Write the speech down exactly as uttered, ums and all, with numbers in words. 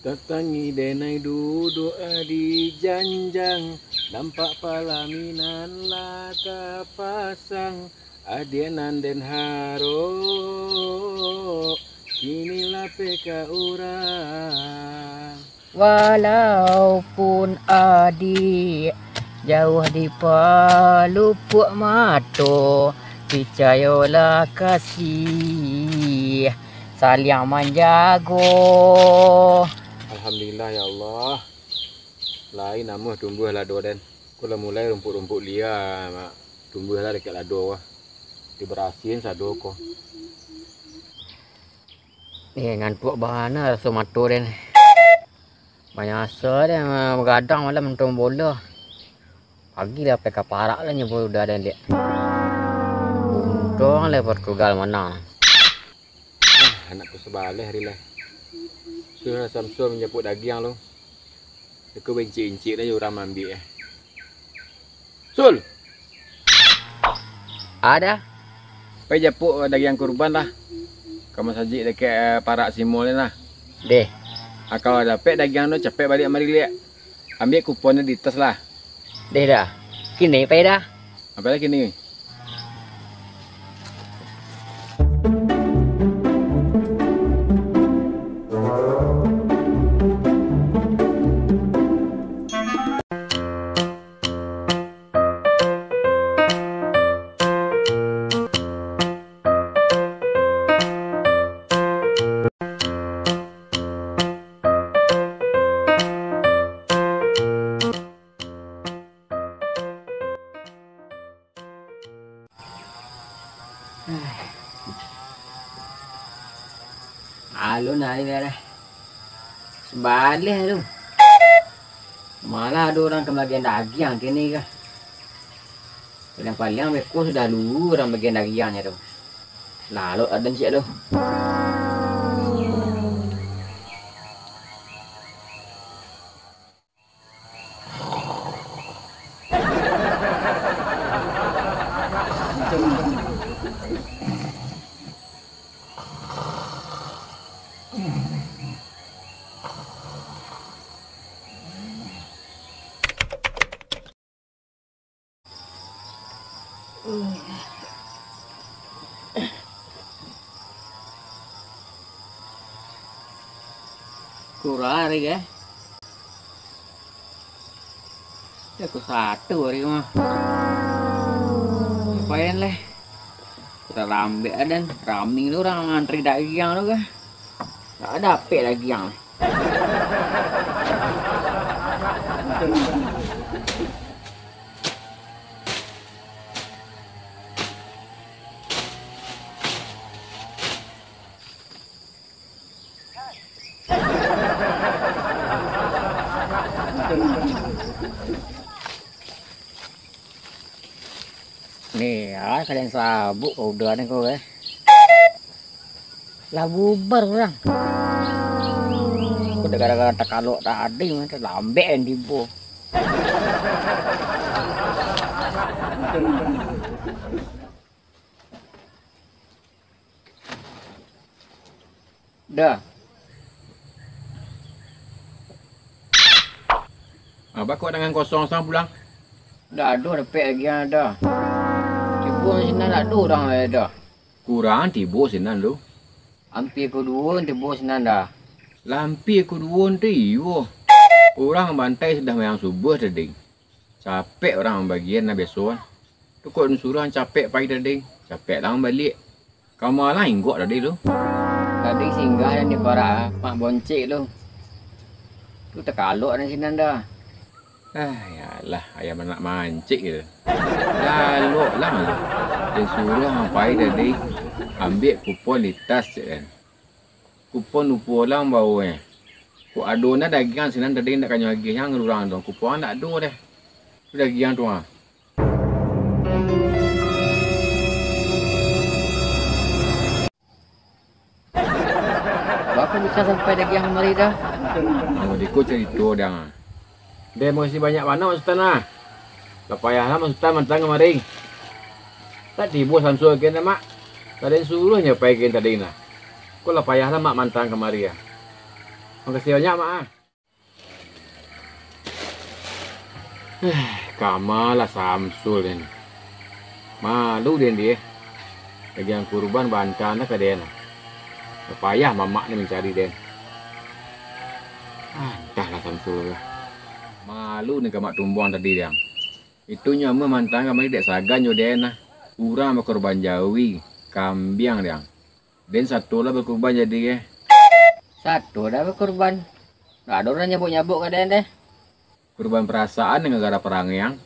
Datangi denai duduak di janjang, nampak palaminan lah tapasang, adiak nan den harok, kini lapeh ka urang. Walaupun adiak jauah di palupuak mato, picayolah kasih saliang manjago. Alhamdulillah, ya Allah. Lai namuah tumbuah lado den. Ko lah mulai rumpuik-rumpuik lia, mak. Tumbuah lah dakek lado ko. Dibarasiahan sado ko. Eh, ngantuak bana raso mato den. Banyak asa den, bagadang malam nonton bola. Pagi lah pai ka parak lah nyo udah den liak. Untuang lah Portugal manang. Ah, anak tu sabaleh hari lah. Suruh Samsul manjapuik dagiang lo. Iko baincik-incik lah jo urang maambiak eh. Sul! Ada. Pai japuik dagiang kurban lah. Ka masajik dakek, eh, parak Simol ni lah. Deh. Ah, kalau dapek dagiang tu, capek baliak mari liak. Ambiak kuponnyo di tas lah. Deh dah. Kini pai dah. Apo lagi ni? Alun ari lah. Sabaleh tu. Malah ado urang ka bagian dagiang kini ka. Paliang-paliang beko sudah luru urang bagian dagiangnyo tu. Lalok aden ciek tu. Kurang ari, eh. Ya, ku satu ari mah. Lumayan leh. Kurang lambek adan. Rami tu urang mangantri dagiang tu kah. Tak dapek dagiang. Ni, ah, kalian sabuk kau udah ni kau, eh. Lah bubar urang. Kau dah gara-gara takalok tadi, mah, lambek yang tibo. Dah. Ah, bako tangan kosong sang pulang? Ndak ado dapek lagi, ah, dah. Tibo sinan ndak ado urang lai, dah. Kurang tibo sinan tu. Ampia pukua duo tibo sinan, dah. Lah ampia pukua duo tu iyo. Urang bantai sudah mayang subuah tadi. Capek urang bagian nan biaso. Tu kok den suruah capek pai tadi, capek lah baliak. Kama lah inggok tadi tu. Tadi singgah nan di parak Mak Boncik tu. Tu takalok nan sinan dah. Ah, yalah, ayam anak mancik tu. Lalok lah tu. Den suruah pai tadi, ambiak kupon di tas cek kan. Kupon lupo lah bawa eh. Kok ado nah dagiang sinan tadi ndak kanyo agiah urang tu. Kupon ndak ado deh. Tu dagiang tu ah. Baa bisa sampai dagiang kamari dah? Nah, iko carito dah. Deh, makasih banyak bana, Mak Sutan, ah. Lah payah lah Mak Sutan mantang kamari. Tak tibo Samsul kian, Mak. Lah den suruah nyo pai kian tadi, nah. Ko lah payah lah Mak mantang kamari, ah. Makasih banyak, Mak, ah. Eh, kama lah Samsul den. Malu den di, eh. Dagiang kurban baantaan lah ka den. Payah mamak ni mancari den. Ah, antahlah Samsul lah. Malu ni ka Mak Tumbuang tadi, Diang. Itu nyo amuah maantaan kamari dek sagan jo den lah. Urang bakurban jawi, kambiang, Diang. Den sato lah bakurban jadi, eh. Sato dah bakurban. Ndak ado urang nyabok-nyabok ka den deh. Kurban parasaan dengan gara parangiang.